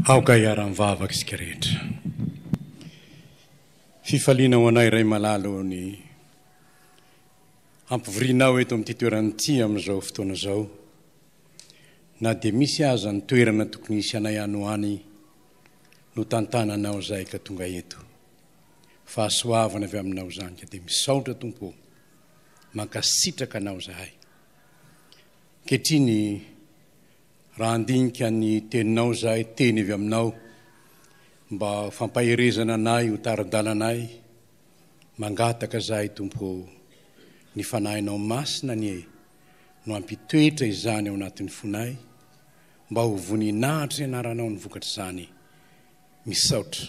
Aoka hiara-mivavaka isika rehetra. Fifaliana ho anay Ray malala ô ny hampivorianao eto amin'ity toerana ity amin'izao fotoana izao. Na dia misy aza ny toerana tokony hisy anay any ho any, notantananao izahay ka tonga eto. Fahasoavana avy aminao izany ka dia misaotra Tompo ô. Mankasitraka anao izahay. Ankehitriny raha handinika ny teninao izahay, teny avy aminao mba ho fampaherezana anay, ho tari-dalana anay, mangataka izahay Tompo ô, ny Fanahinao Masina anie no hampitoetra izany ao anatin'ny fonay mba ho voninahitry ny anaranao ny vokatr'izany. Misaotra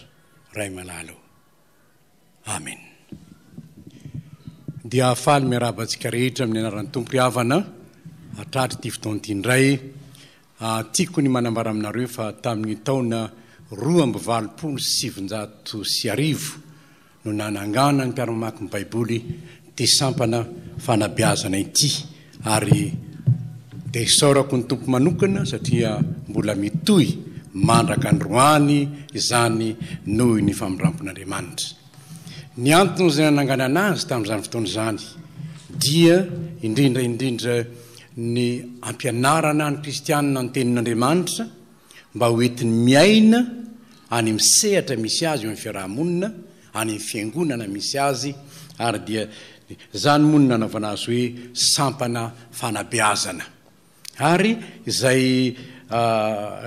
Ray malala o. Amen. Dia faly miarahaba antsika rehetra amin'ny anaran'ny Tompo ry havana hatratr'ity ity fotoana ity indray. Ah, tiako ny manambara aminareo fa tamin'ny taona 1982 no nanangana ny mpiara-mamaky ny Baiboly ity sampana fanabeazana ity ary dia isaorako ny Tompo manokana satria mbola mitohy mandraka androany izany noho ny famindrampon'Andriamanitra. Ny antony izay nananganana azy tamin'izany fotoana izany dia indrindra indrindra ny hampianarana ny kristianina ny tenin'Andriamanitra mba ho entiny miaina any amin'ny sehatra misy azy eo amin'ny fiaraha-monina, any amin'ny fiangonana misy azy, ary dia izany moa no nanaovana azy hoe sampana fanabeazana. Ary izay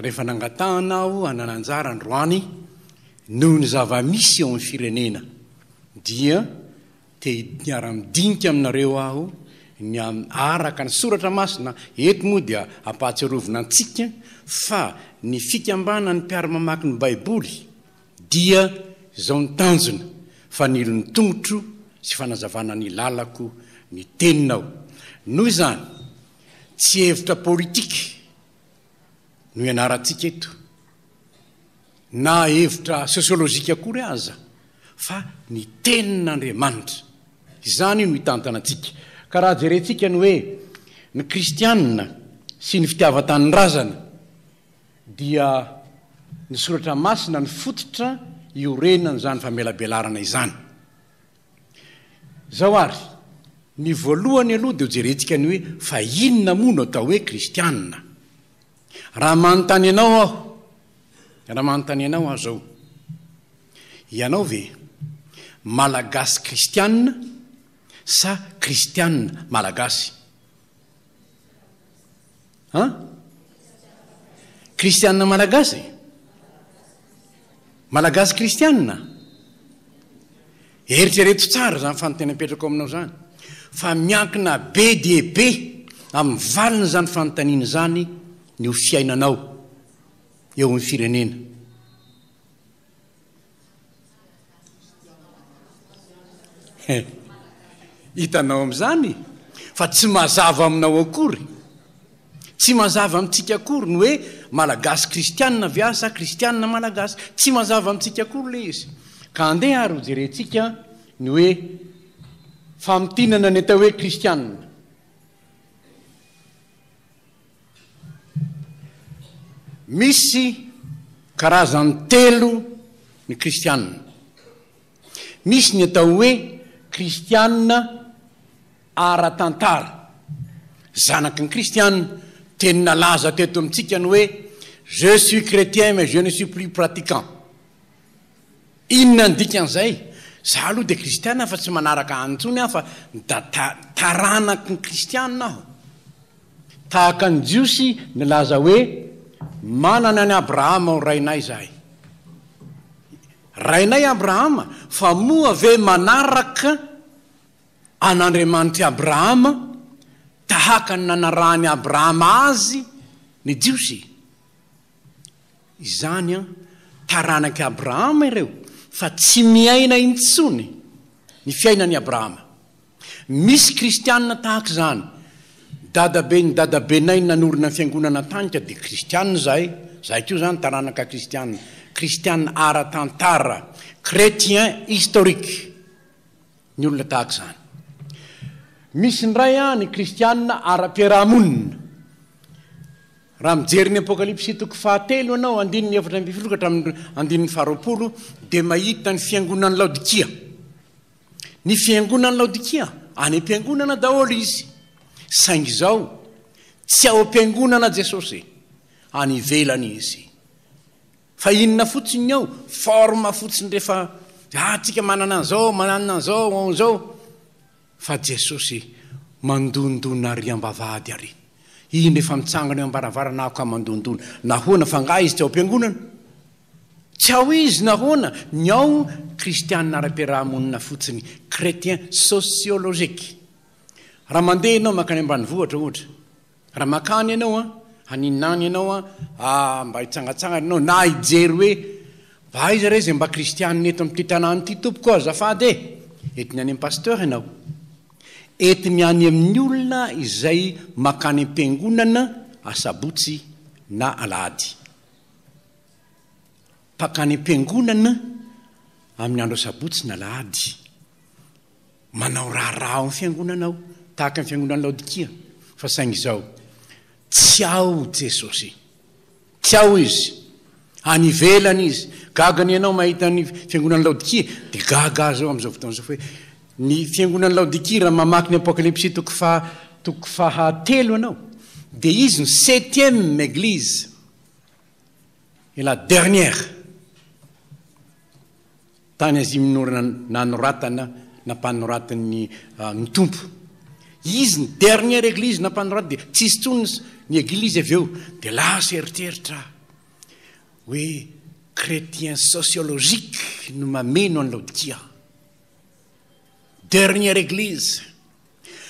rehefa nangatahana aho hanana anjara androany noho ny zava-misy eo amin'ny firenena dia Te hiara-midinika aminareo aho ny amin'ny araka ny Soratra Masina. Eto moa dia ampahatsiarovina antsika fa ny fikambanan'ny mpiara-mamaky ny Baiboly dia izao ny tanjona, Fanilo ny tongotro sy fanazavana ny lalako ny teninao. Noho izany, tsy hevitra politika no ianarantsika eto, na hevitra sosiolojika akory aza, fa ny Tenin'Andriamanitra. Izany no hitantana antsika. Ka raha jerentsika ny hoe ny kristianina sy ny fitiavan-tanindrazana dia ny Soratra Masina no fototra iorenan'izany famelabelarana izany. Izao ary, ny voalohany aloha dia hojerentsika ny hoe fa inona moa no atao hoe kristianina? Raha manontany anao aho, raha manontany anao aho izao, ianao ve Malagasy kristianina sa kristianina Malagasy? An? Kristianina Malagasy? Malagasy kristianina? Eritrereto tsara izany fanontaniana apetrako aminao izany, fa miankina be dia be amin'ny valin'izany fanontaniana izany ny ho fiainanao eo amin'ny firenena. Hitanao amin'izany fa tsy mazava aminao akory, tsy mazava amintsika akory ny hoe Malagasy kristianina ve aho sa kristianina malagasy. Tsy mazava amintsika akory ilay izy. Ka andeha ary hojerentsika ny hoe famintinana ny atao hoe kristianina. Misy karazany telo ny kristianina. Misy ny atao hoe kristianina ara-tantara. Zanaky ny kristianina. Teny nalaza teto amintsika ny hoe je suis chrétien mais je ne suis plus pratiquant. Inona ny dikan'izay? Za aloha dia kristiana fa tsy manaraka any intsony aho fa taranaky ny kristianina aho. Tahaka ny Jiosy nilaza hoe manana an'i Abrahama ho rainay izahay. Rainay Abrahama, fa moa ve manaraka an'Andriamanitr'i Abrahama tahaka ny nanarahan'i Abrahama azy ny Jiosy? Izany an, taranak'i Abrahama ireo, fa tsy miaina intsony ny fiainan'i Abrahama. Misy kristianina tahaka izany. Dadaben'ny dadabenay nanorina ny fiangonana tany ka dia kristianina izahay. Izahay koa izany taranaka kristianina. Kristianina ara-tantara, chrétien historique, ny olona tahaka izany. Misy indray an ny kristianina ara-piarahamonina. Raha mijery ny Apokalypsy toko fahatelo ianao, andininy 14 ka hatramin'ny andininy faharoapolo, dia mahita ny fiangonan'i Laodikia. Ny fiangonan'i Laodikia, any am-piangonana daholo izy. Saingy izao, tsy ao am-piangonana Jesosy, any ivelany Izy. Fa inona fotsiny ny ao? Forme fotsiny rehefa, ah, tsika manana an'izao, manana an'izao, an'izao. Fa Jesosy mandondona ary ambavahady ary. Iny efa mitsangana eo ambaravarana aho ka mandondona. Nahoana? Fa angaha izy tsy ao am-piangonana? Tsy ao izy, nahoana? Ny ao kristianina ara-piaraha-monina fotsiny, chrétien sociologique. Raha mandeha ianao mankany ambanivohitra ohatra, Raha mankany ianao an, haninona any ianao an, ah, mba hitsangatsangana ianao na hijery hoe mba aiza re izay mba kristianina eto amin'ity tanàna ity tompoko azafady e! Entiny any amin'ny pasteur ianao. Entiny any amin'ny olona izay mankany am-piangonana asabotsy na alahady. Mpankany am-piangonana amin'ny andro asabotsy na alahady. Manao raharaha ao amin'ny fiangonana aho, tahaka ny fiangonan'i Laodikia, fa saingy izao, tsy ao Jesosy. Tsy ao Izy. Any ivelany Izy. Gaga anie ianao mahita ny fiangonan'i Laodikia, dia gaga aho izao amin'izao fotoana izao fa hoe ny fiangonan'i Laodikia, raha mamaky ny Apokalypsy toko faha, toko fahatelo ianao, dia izy no septième église et la dernière. Tany Azia Minora nanoratana nampanoratin'ny ny Tompo. Izy ny dernière église nampanoratana dia tsisy intsony ny église avy eo. Dia lasa eritreritra hoe chrétien sociologique no mameno an'i Laodikia. Dernière église.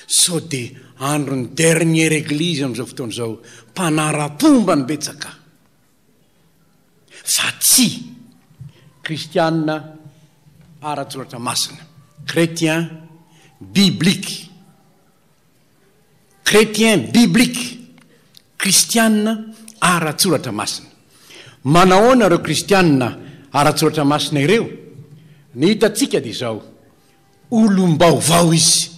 Sao dia andron'ny dernière église amin'izao fotoana izao. Mpanara-pomba no betsaka. Fa tsy kristiana ara-tsoratra masina, chrétien biblique, chrétien biblique, kristiana ara-tsoratra masina. Manahoana ireo kristiana ara-tsoratra masina ireo? Ny hitantsika dia izao, olom-baovao izy.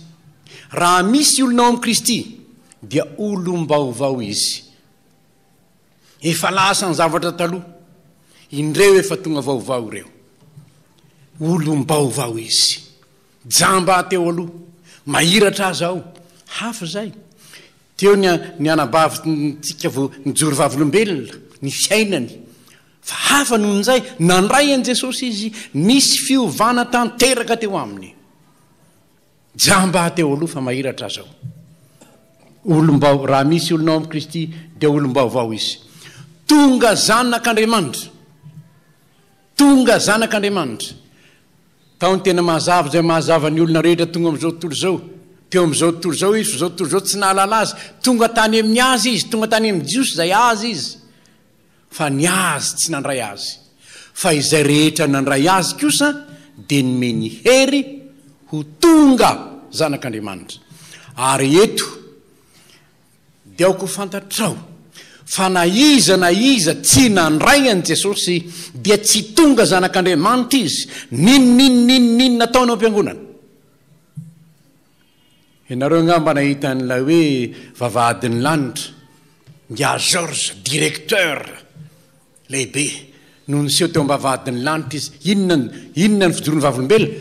Raha misy olona ao amin'i Kristy dia olom-baovao izy. Efa lasa ny zavatra taloha, indreo efa tonga vaovao ireo. Olom-baovao izy. Jamba aho teo aloha, mahiratra aza aho. Hafa izay. Teo ny ny anabavintsika vao nijoro vavolombelona, ny fiainany. Fa hafa noho izay, nandray an'i Jesosy izy, nisy fiovana tanteraka teo aminy. Jamba aho teo aloha fa mahiratra aza aho. Olom-bao, raha misy olona ao amin'i Kristy dia olom-baovao izy. Tonga zanak'Andriamanitra. Tonga zanak'Andriamanitra. Tao ny tena mazava izay mahazava ny olona rehetra tonga amin'izao tontolo izao. Teo amin'izao tontolo izao izy fa izao tontolo izao tsy nahalala azy. Tonga tany amin'ny azy izy, tonga tany amin'ny Jiosy izay azy izy. Fa ny azy tsy nandray azy, fa izay rehetra nandray azy kosa dia nomeny hery ho tonga zanak'Andriamanitra. Ary eto dia aoka ho fantatrao fa na iza na iza tsy nandray an'i Jesosy dia tsy tonga zanak'Andriamanitra izy, n'inon'inon'inon'inona ataony ao am-piangonana. Ianareo angamba nahita an'ilay hoe vavahadin'ny lanitra, Ingahy Georges, directeur lehibe, no niseho teo am-bavahadin'ny lanitra izy. Inona, inona ny fijoroan'ny vavolombelona?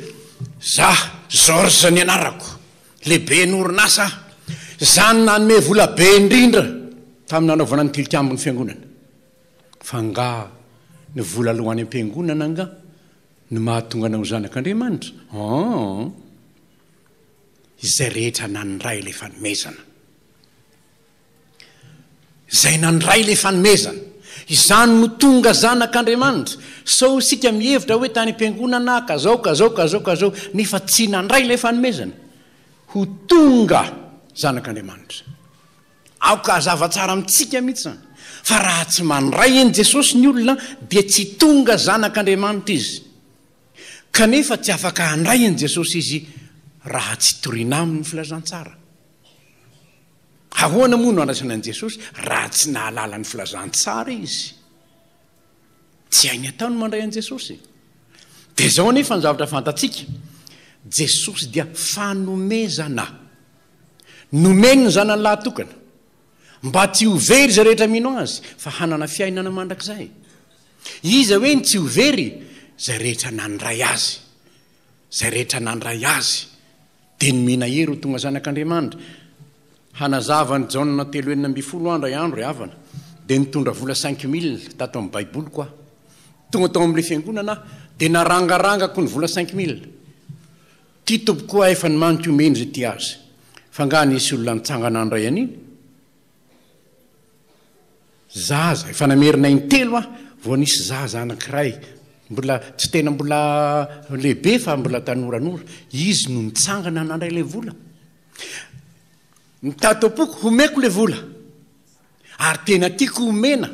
Za, Georges ny anarako, lehiben'ny orinasa aho. Za no nanome vola be indrindra tamin'ny nanaovana ny tilikambon'ny fiangonana. Fa angaha ny vola aloa any am-piangonana angaha no mahatonga anao ho zanak'Andriamanitra? Aa. Izay rehetra nandray ilay fanomezana. Izay nandray ilay fanomezana. Izany no tonga zanak'Andriamanitra. Sao isika mihevitra hoe tany am-piangonana aho ka zao, ka zao, ka zao, ka zao, nefa tsy nandray ilay fanomezana. Ho tonga zanak'Andriamanitra. Aoka hazava tsara amintsika mihitsy izany, fa raha tsy mandray an'i Jesosy ny olona dia tsy tonga zanak'Andriamanitra izy. Kanefa tsy afaka handray an'i Jesosy izy raha tsy torina aminy ny filazantsara. Ahoana moa no handraisana an'i Jesosy raha tsy nahalala ny filazantsara izy? Tsy hainy atao ny mandray an'i Jesosy. Dia izao anefa ny zavatra fantatsika, Jesosy dia fanomezana. Nomeny ny zanany lahy tokana. Mba tsy ho very izay rehetra mino Azy, fa hanana fiainana mandrakizay. Iza hoe ny tsy ho very? Izay rehetra nandray Azy. Izay rehetra nandray Azy, dia nomena hery ho tonga zanak'Andriamanitra. Hanazava an'i Jaona telo 16 aho indray andro ry havana, dia nitondra vola cinq mille tato amin'ny Baiboliko aho. Tonga tao amin'ilay fiangonana aho, dia narangarangako ny vola cinq mille. Ty tompoko aho efa nomaniko omena izay tia azy. Fa angaha nisy olona nitsangana handray an'iny? Zaza, efa namerina intelo aho vao nisy zaza anankiray, mbola tsy tena mbola lehibe fa mbola tanoranora, izy no nitsangana nandray ilay vola. Ny tato am-poko, homeko ilay vola. Ary tena tiako homena,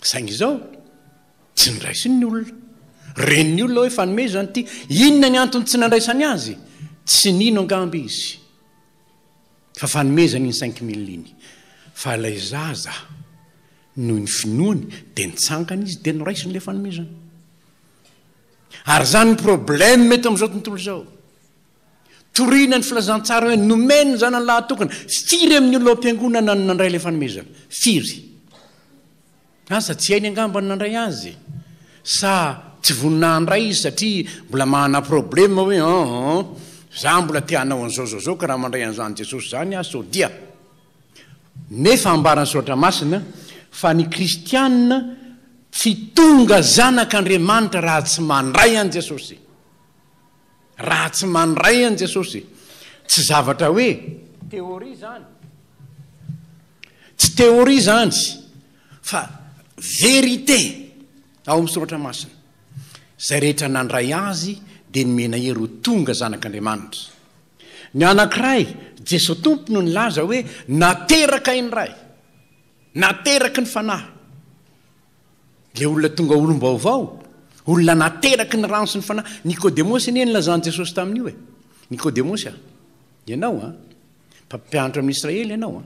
saingy izao, tsy noraisiny ny olona. Ren'ny olona hoe fanomezana ity. Inona ny antony tsy nandraisany azy? Tsy nino angamba izy fa fanomezana iny cinq mille iny. Fa ilay zaza, noho ny finoany, dia nitsangana izy dia noraisiny ilay fanomezana. Ary izany ny problème eto amin'izao tontolo izao. Torina ny filazantsara hoe nomeny ny zanany lahatokana. Firy amin'ny olona ao am-piangonana no nandray ilay fanomezana? Firy? Asa tsy hainy angamba ny nandray azy. Sa tsy vonona handray izy satria mbola manana problème hoe an an, za mbola te hanao an'izao zao zao ka raha mandray an'izany Jesosy izany aho sao dia. Nefa ambaran'ny Soratra Masina fa ny kristiana tsy tonga zanak'Andriamanitra raha tsy mandray an'i Jesosy. Raha tsy mandray an'i Jesosy, tsy zavatra hoe théorie izany, tsy théorie izany fa vérité ao amin'ny Soratra Masina. Izay rehetra nandray Azy dia nomena hery ho tonga zanak'Andriamanitra. Ny anankiray, Jesoa Tompo no nilaza hoe nateraka indray, nateraky ny Fanahy. Ilay olona tonga olom-baovao, olona nateraky ny rano sy ny fanahy. Nikodemosy anie nilazan'i Jesosy tamin'io e. Nikodemosy a, ianao a, mpampianatra amin'ny Israely ianao a,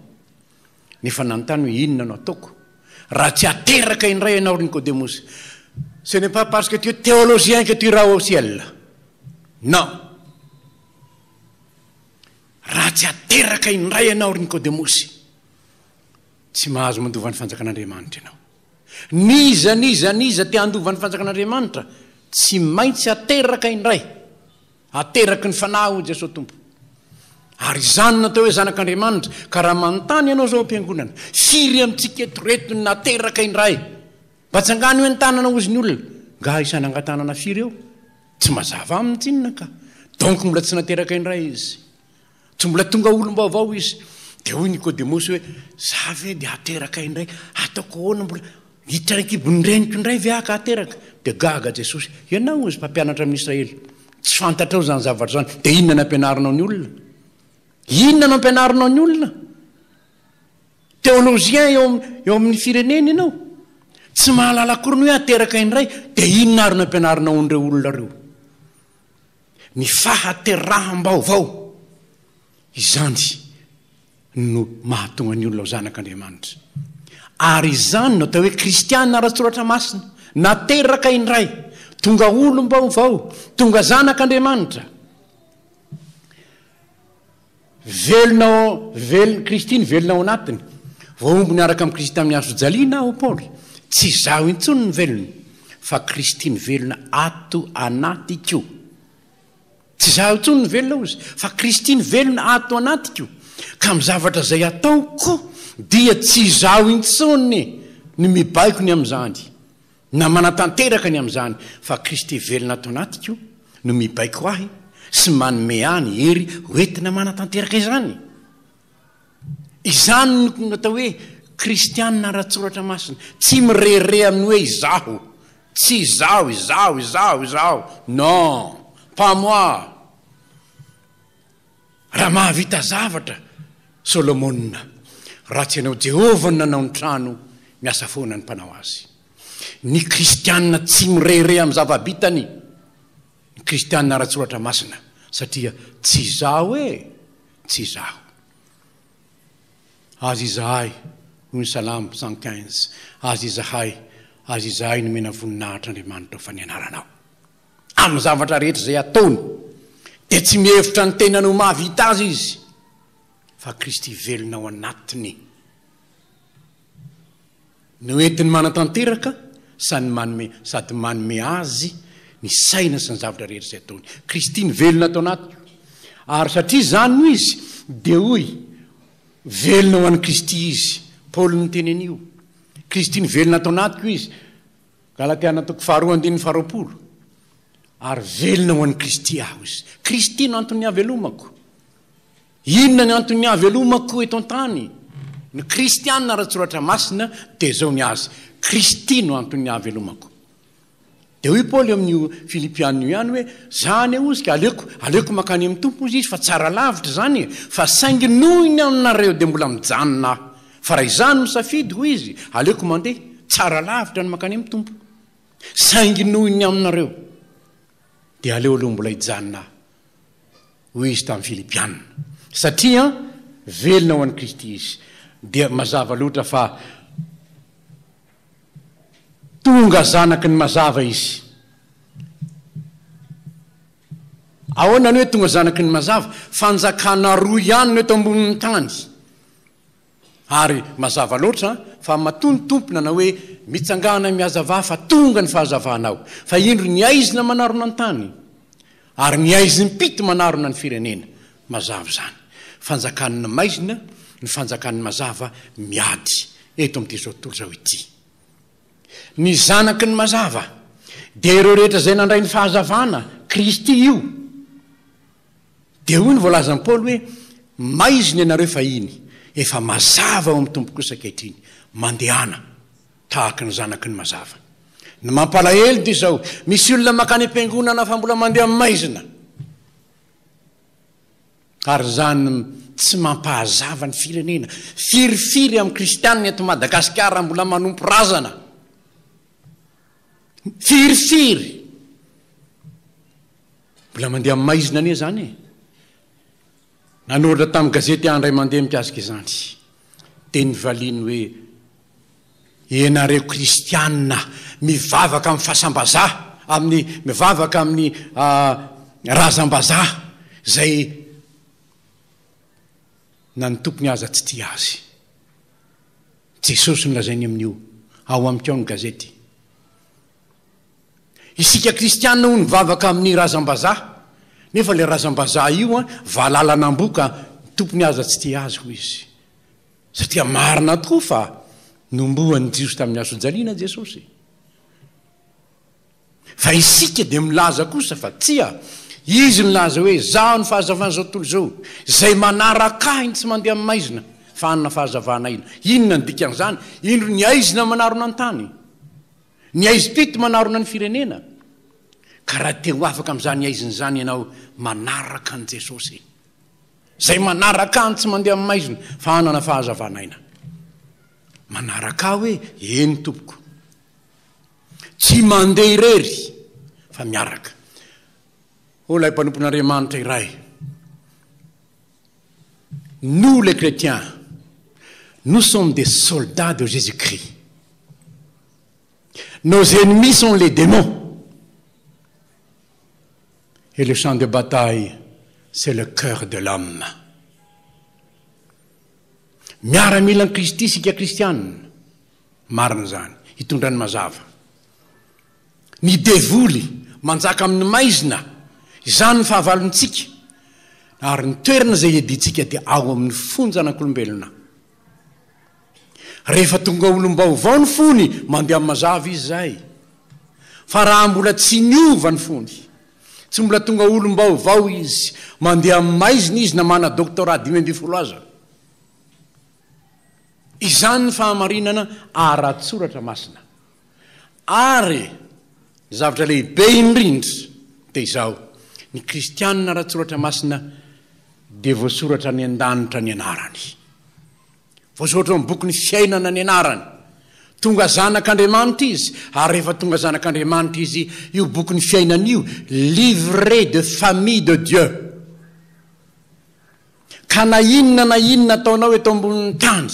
nefa nanontany hoe inona no ataoko raha tsy ateraka indray ianao ry Nikodemosy. Ce n'est pas parce que tu es théologien que tu iras au ciel. Non. Raha tsy ateraka indray ianao ry Nikodemosy, Tsy mahazo mandova ny fanjakan'Andriamanitra ianao. N'iza n'iza n'iza te handova ny fanjakan'Andriamanitra, tsy maintsy ateraka indray. Ateraky ny Fanahy hoy Jesoa Tompo. Ary izany no atao hoe zanak'Andriamanitra. Ka raha manontany ianao izao am-piangonana, firy amintsika eto ireto no nateraka indray? Mba tsangano hoe ny tanana hozy ny olona. Nga hisy hanangan-tanana firy eo? Tsy mazava aminy tsinona ka. Donc mbola tsy nateraka indray izy. Tsy mbola tonga olom-baovao izy. Dia hoy Nikodemosy hoe, Za ve dia hateraka indray? Ataoko ahoana mbola hiditra any an-kibon'ny reniko indray ve aho ka hateraka? Dia gaga Jesosy, Ianao hozy mpampianatra amin'ny Israely, tsy fantatrao izany zavatra izany, dia inona no ampianarinao ny olona? Inona no ampianarinao ny olona? Théologien eo eo amin'ny firenena ianao? Tsy mahalala akory ny hoe hateraka indray, dia inona ary no ampianarinao an'ireo olona ireo? Ny fahateraham-baovao, izany no mahatonga ny olona ho zanak'Andriamanitra. Ary izany no atao hoe kristiana ara-tsoratra masina, nateraka indray, tonga olom-baovao, tonga zanak'Andriamanitra. Velona ao, velona, Kristy ny velona ao anatiny. Voahombo niaraka amin'i Kristy tamin'ny hazo fijaliana aho, Paoly. Tsy izaho intsony no velona, fa Kristy ny velona ato anatiko. Tsy izaho intsony no velona, hozy, fa Kristy ny velona ato anatiko. Ka amin'ny zavatra izay ataoko, dia tsy izaho intsony no mibaiko ny amin'izany. Na manatanteraka ny amin'izany fa Kristy velona ato anatiko no mibaiko ahy sy manome ahy ny hery ho entina manatanteraka izany. Izany no atao hoe kristianina ara-tsoratra masina. Tsy mirehareha amin'ny hoe izaho, tsy izaho, izaho, izaho, izaho. Non, pas moi. Raha mahavita zavatra Solomona, raha tsy ianao Jehovah no nanao ny trano, miasa foana ny mpanao azy. Ny kristiana tsy mirehareha amin'ny zava-bitany, ny kristiana ara-tsoratra masina, satria tsy izaho e, tsy izaho. Azy izahay, hoy ny Salamo 115, azy izahay, azy izahay nomena voninahitra Andriamanitra fa ny anaranao. Amin'ny zavatra rehetra izay ataony, dia tsy mihevitra ny tenany ho mahavita azy izy, fa Kristy velona ao anatiny. No entiny manatanteraka sany manome sady manome azy ny saina sy ny zavatra rehetra izay ataony. Kristy no velona ato anatiko. Ary satria izany no izy, dia hoy, velona ho an'i Kristy izy. Paoly no niteny an'io. Kristy no velona ato anatiko izy. Galatiana toko faharoa andininy faharoapolo. Ary velona ho an'i Kristy aho izy. Kristy no anton'ny havelomako. Inona ny anton'ny havelomako eto an-tany? Ny kristiana ara-tsoratra masina dia izao ny azy, Kristy no anton'ny havelomako. Dia hoy Paoly amin'io Filipiana io ihany hoe, Za anie hozy ka aleoko, aleoko mankany amin'ny Tompo hozy izy fa tsara lavitra izany e, fa saingy noho ny aminareo dia mbola mijanona aho. Fa raha izaho no misafidy hoy izy, aleoko mandeha, tsara lavitra ny mankany amin'ny Tompo. Saingy noho ny aminareo dia aleo aloha mbola hijanona aho. Hoy izy tamin'ny Filipiana. Satria velona ho an'i Kristy izy, dia mazava loatra fa tonga zanaky ny mazava izy. Ahoana ny hoe tonga zanaky ny mazava? Fanjakana roa ihany no eto ambonin'ny tany. Ary mazava loatra fa matoa ny Tompo nanao hoe, Mitsangàna mihazavà fa tonga ny fahazavanao, fa indro ny haizina manarona ny tany, ary ny haizim-pito manarona ny firenena. Mazava izany. Fanjakan'ny maizina ny fanjakan'ny mazava miady eto amin'ity izao tontolo izao ity. Ny zanaky ny mazava dia ireo rehetra izay nandray ny fahazavana, Kristy io. Dia hoy ny voalazan'i Paoly hoe, Maizina ianareo fahiny, efa mazava ao amin'ny Tompo kosa ankehitriny. Mandehana tahaka ny zanaky ny mazava. Ny mampalahelo dia izao, misy olona mankany am-piangonana fa mbola mandeha maizina. Ary izany tsy mampahazava ny firenena. Firifiry amin'ny kristianina eto Madagasikara mbola manompo razana. Firifiry. Mbola mandeha amin'ny maizina anie izany e! Nanoratra tamin'ny gazety aho indray mandeha mikasika izany. Dia nivaliany hoe, Ianareo kristiana mivavaka amin'ny fasam-bazaha, amin'ny, mivavaka amin'ny razam-bazaha izay na ny tompony aza tsy tia azy. Jesosy no lazainy amin'io. Ao amiko ao ny gazety. Isika kristiana hono mivavaka amin'ny razam-bazaha, nefa ilay razam-bazaha io an, valalan'amboa ka ny tompony aza tsy tia azy hoy izy. Satria marina tokoa fa nombohan'ny Jiosy tamin'ny hazojaliana Jesosy. Fa isika dia milaza kosa fa tsia, Izy nilaza hoe, Izaho no fahazavan'izao tontolo izao, izay manaraka Ahy no tsy mandeha amin'ny maizina, fa hanana fahazavana aina. Inona no dikan'izany? Indro ny aizina manarona ny tany. Ny aizim-pito manarona ny firenena. Ka raha te ho afaka amin'izany aizina izany ianao, manaraka an'i Jesosy. Izay manaraka Ahy tsy mandeha amin'ny maizina, fa hanana fahazavan'aina. Manaraka Ahy hoe, Eny tompoko. Tsy mandeha irery, fa miaraka. Hoy ilay mpanompon'Andriamanitra iray, Nous les chrétiens, nous sommes des soldats de Jésus-Christ. Nos ennemis sont les démons. Et le champ de bataille, c'est le cœur de l'homme. Miaramila an'i Kristy isika kristianina. Marina izany. Hitondra ny mazava. Ny devoly manjaka amin'ny maizina, izany ny fahavalontsika. Ary ny toerana izay iadiantsika dia ao amin'ny fonjanak'olombelona. Rehefa tonga olom-baovao ny fony, mandeha amin'ny mazava izy izay. Fa raha mbola tsy niova ny fony, tsy mbola tonga olom-baovao izy, mandeha amin'ny maizina izy na mana doctorat 15 aza. Izany ny fahamarinana ara-tsoratra masina. Ary ny zavatra lehibe indrindra dia izao, ny kristianina ara-tsoratra masina dia voasoratra any an-danitra ny anarany. Voasoratra ao amin'ny bokin'ny fiainana ny anarany. Tonga zanak'Andriamanitra izy, ary rehefa tonga zanak'Andriamanitra izy, io bokin'ny fiainana io, livret de famille de Dieu. Ka na inona na inona ataonao eto ambonin'ny tany,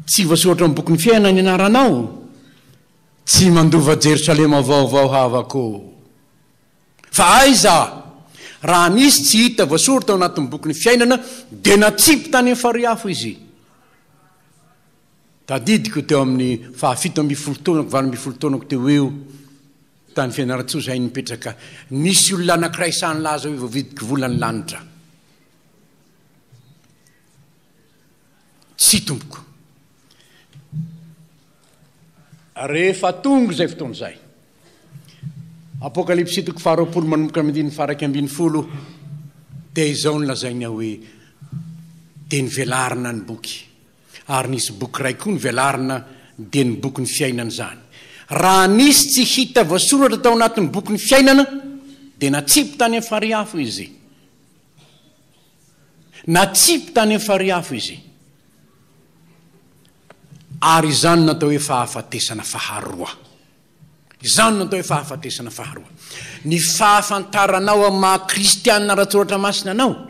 tsy voasoratra ao amin'ny bokin'ny fiainana ny anaranao, tsy mandova Jerosalema vaovao havako. Fa aiza? Raha nisy tsy hita voasoratra ao anatin'ny bokin'ny fiainana, dia natsipy tany amin'ny farihy afo izy. Tadidiko teo amin'ny faha 17 taonako, 18 taonako teo ho eo, tany Fianarantsoa izahay nipetraka, nisy olona anankiray sahy nilaza hoe voavidiko vola ny lanitra. Tsia tompoko. Rehefa tonga izay fotoana izay, Apokalypsy toko faharoapolo manomboka amin'ny andininy faha 11, dia izao no lazainy ao hoe, Dia nivelarina ny boky, ary nisy boky iray koa nivelarina, dia ny bokin'ny fiainana izany. Raha nisy tsy hita voasoratra tao anatin'ny bokin'ny fiainana, dia natsipy tany amin'ny farihy afo izy. Natsipy tany amin'ny farihy afo izy. Ary izany no atao hoe fahafatesana faharoa. Izany no atao hoe fahafatesana faharoa. Ny fahafantaranao amin'ny maha kristianina ara-tsoratra masina anao,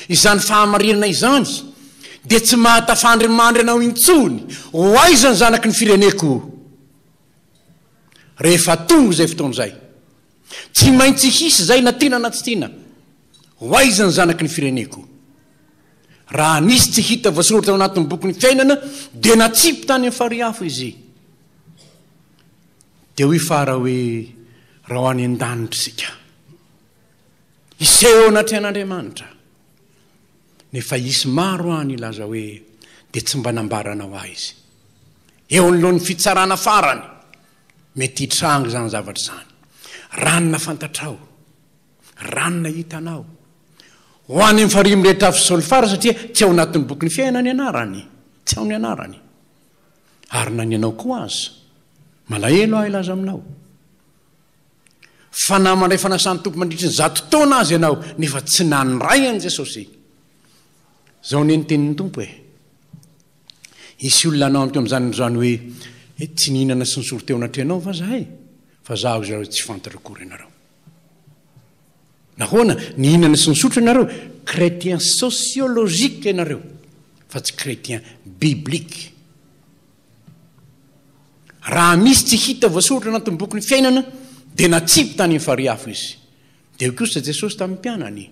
izany fahamarinana izany, dia tsy mahatafandrimandry anao intsony, ho aiza ny zanaky ny fireneko? Rehefa tonga izay fotoana izay, tsy maintsy hisy izay na tiana na tsy tiana, ho aiza ny zanaky ny fireneko? Raha nisy tsy hita voasoratra ao anatin'ny bokin'ny fiainana, dia natsipy tany amin'ny farihy afo izy. Dia hoy Fara hoe, Raha ho any an-danitra isika, hiseho eo anatrehan'Andriamanitra, nefa hisy maro any hilaza hoe, Dia tsy mba nambaranao ahy izy. Eo anoloan'ny fitsarana farany, mety hitranga izany zavatra izany. Raha ny nafantatrao, raha ny nahitanao, ho any amin'ny farihy mirehitra afo sy solifara, satria tsy ao anatin'ny bokin'ny fiainana ny anarany, tsy ao ny anarany. Ary na ny anao koa aza. Malahelo aho hilaza aminao. Fa na mandray fanasan'ny Tompo mandritry ny 100 taona aza ianao, nefa tsy nandray an'i Jesosy. Izao anie ny tenin'ny Tompo e. Hisy olona hanao amiko amin'izany andro izany hoe, eh, tsy nihinana sy nisoro teo anatrehanao va zahay? Fa zaho izao tsy fantatro akory ianareo. Nahoana? Nihinana sy nisotro ianareo? Chrétien sociologique ianareo, fa tsy chrétien biblique. Raha misy tsy hita voasoratra anatin'ny bokin'ny fiainana, dia natsipy tany amin'ny farihy afo izy. Dia hoy kosa Jesosy tamin'ny mpianany,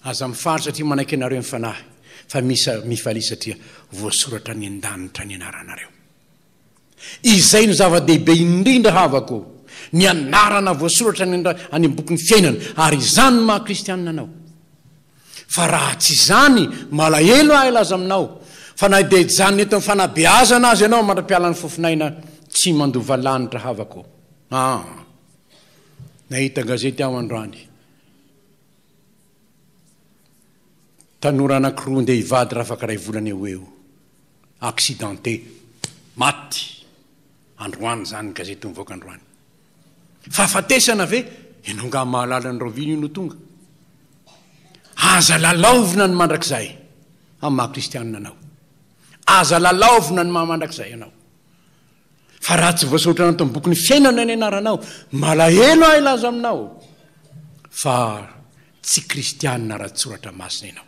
Aza mifaly satria manaiky anareo ny Fanahy, fa misa mifalia satria voasoratra any an-danitra ny anaranareo. Izay no zava-dehibe indrindra havako, ny anarana voasoratra any any amin'ny bokin'ny fiainana, ary izany no maha kristianina anao. Fa raha tsy izany, malahelo aho hilaza aminao, fa na dia hijanona eto amin'ny fanabeazana aza ianao mandra-pialan'ny fofon'aina, tsy mandova lanitra havako. Ah! Nahita gazety aho androany. Tanora anankiroa ndeha hivady raha afaka iray volana eo ho eo. Accidenté. Maty. Androany izany ny gazety nivoaka androany. Fahafatesana ve? Ianao angaha mahalala ny rahoviana io no tonga? Aza lalaovina ny mandrakizay amin'ny maha kristianina anao. Aza lalaovina ny maha mandrakizay anao. Fa raha tsy voasoratra anatin'ny bokin'ny fiainana ny anaranao, malahelo aho hilaza aminao fa tsy kristianina ara-tsoratra masina ianao.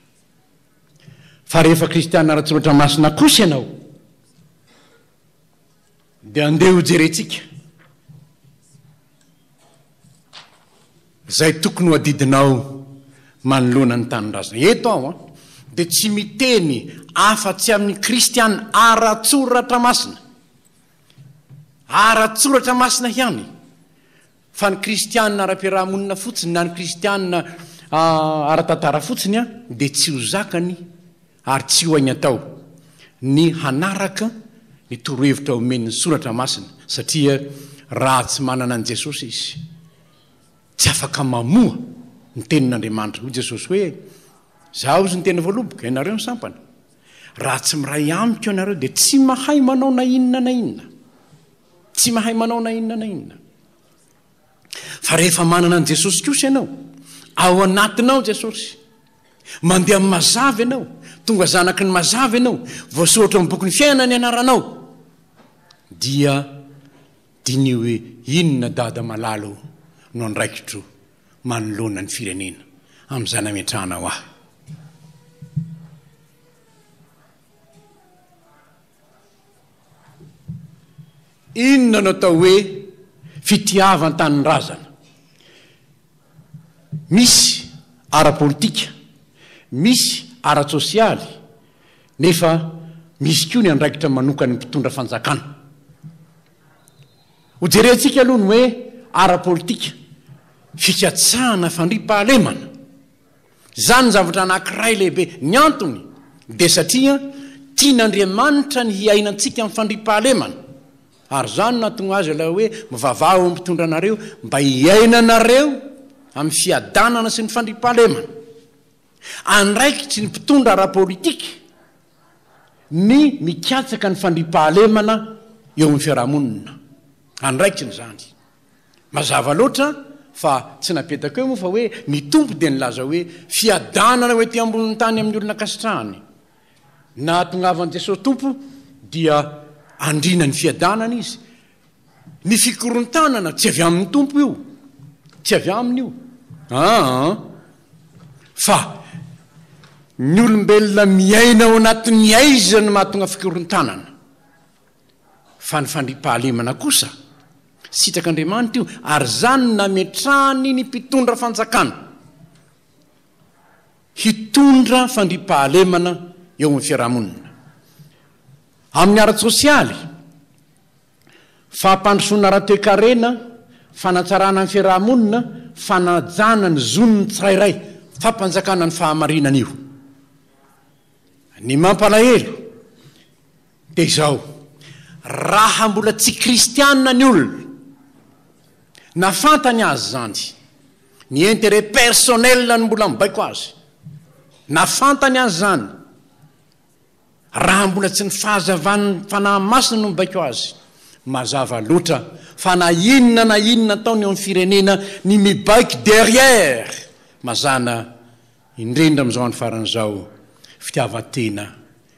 Fa rehefa kristianina ara-tsoratra masina kosa ianao, dia andeha hojerentsika izay tokony ho adidinao manoloana ny tanindrazana. Eto aho dia tsy miteny afa-tsy amin'ny kristiana ara-tsoratra masina. Ara-tsoratra masina ihany. Fa ny kristiana ara-piaraha-monina fotsiny na ny kristiana ara-tantara fotsiny dia tsy ho zakany ary tsy ho hainy atao ny hanaraka ny torohevitra omen'ny Soratra Masina satria raha tsy manana an'i Jesosy izy tsy afaka mamoa ny tenin'Andriamanitra. Hoy Jesosy hoe, Izaho izy ny tena voaloboka, ianareo ny sampana. Raha tsy miray amiko ianareo dia tsy mahay manao na inona na inona. Tsy mahay manao na inona na inona. Fa rehefa manana an'i Jesosy kosa ianao, ao anatinao Jesosy, mandeha amin'ny mazava ianao, tonga zanaky ny mazava ianao, voasoratra ao amin'ny bokin'ny fiainana ny anaranao, dia diniho hoe inona dada malala o no andraikitro manoloana ny firenena amin'izay nametrahanao ahy. Inona no atao hoe fitiavan-tanindrazana? Misy ara-politika, misy ara-tsosialy, nefa Misy koa ny andraikitra manokan'ny mpitondra fanjakana. Hojerentsika aloha ny hoe ara-politika, fikatsahana fandriampahalemana. Izany ny zavatra anankiray lehibe. Ny antony dia satria tian'Andriamanitra ny hiainantsika amin'ny fandriampahalemana. Ary izany no nahatonga azy ilay hoe mivavaha eo amin'ny mpitondra anareo mba hiainanareo amin'ny fiadanana sy ny fandriampahalemana. Andraikitry ny mpitondra ara-politika ny mikatsaka ny fandriampahalemana eo amin'ny fiarahamonina. Andraikiny izany. Mazava loatra fa tsy napetaka eo moa fa hoe ny Tompo dia nilaza hoe fiadanana ho ety ambonin'ny tany amin'ny olona ankasitrahany. Nahatongavan'i Jesosy Tompo dia andriana ny fiadanana Izy. Ny fikorontanana tsy avy amin'ny Tompo io. Tsy avy aminy io. Aa. Fa ny olombelona miaina ao anatin'ny aizina no mahatonga fikorontanana. Fa ny fandriampahalemana kosa, sitrak'Andriamanitra io, ary izany no nametrahany ny mpitondra fanjakana hitondra fandriampahalemana eo amin'ny fiarahamonina. Amin'ny ara-tsosialy, fampandrosoana ara-toekarena, fanatsarana ny fiarahamonina, fanajana ny zon'ny tsirairay, fampanjakana ny fahamarinana io. Ny mampalahelo dia izao, raha mbola tsy kristianina ny olona, na fantany aza izany, ny intérêt personnel no mbola mibaiko azy, na fantany aza izany, raha mbola tsy ny fahazavan'ny Fanahy Masina no mibaiko azy, mazava loatra fa na inona na inona ataony eo amin'ny firenena, ny mibaiko derrière, mazàna Indrindra amin'izao andro farany izao, fitiavan-tena,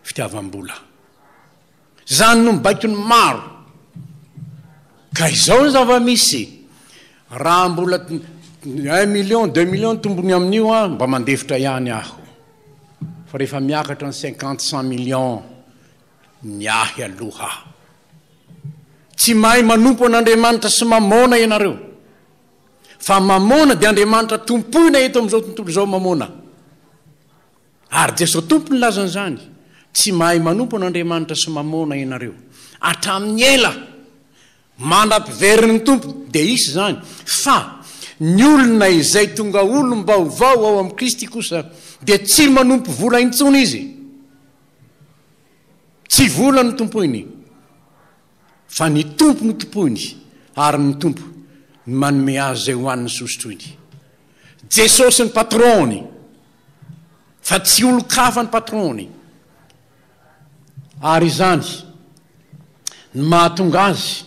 fitiavam-bola. Izany no mibaiko ny maro. Ka izao ny zava-misy, raha mbola un million, deux millions ny tombony amin'io an, mba mandefitra ihany aho. Fa rehefa miakatra ny cinquante, cent millions, ny ahy aloha. Tsy mahay manompo an'Andriamanitra sy mamôna ianareo. Fa Mamôna dia Andriamanitra tompoina eto amin'izao tontolo izao Mamôna. Ary Jesoa Tompo nilaza an'izany, Tsy mahay manompo an'Andriamanitra sy Mamôna ianareo. Hatramin'ny ela, mandra-piverin'ny Tompo, dia hisy izany. Fa ny olona izay tonga olom-baovao ao amin'i Kristy kosa dia tsy manompo vola intsony izy. Tsy vola no tompoiny. Fa ny Tompo no tompoiny, ary ny Tompo no manome azy izay hohaniny sy hosotroiny. Jesosy ny patron-ny, fa tsy olon-kafa ny patron-ny. Ary izany no mahatonga azy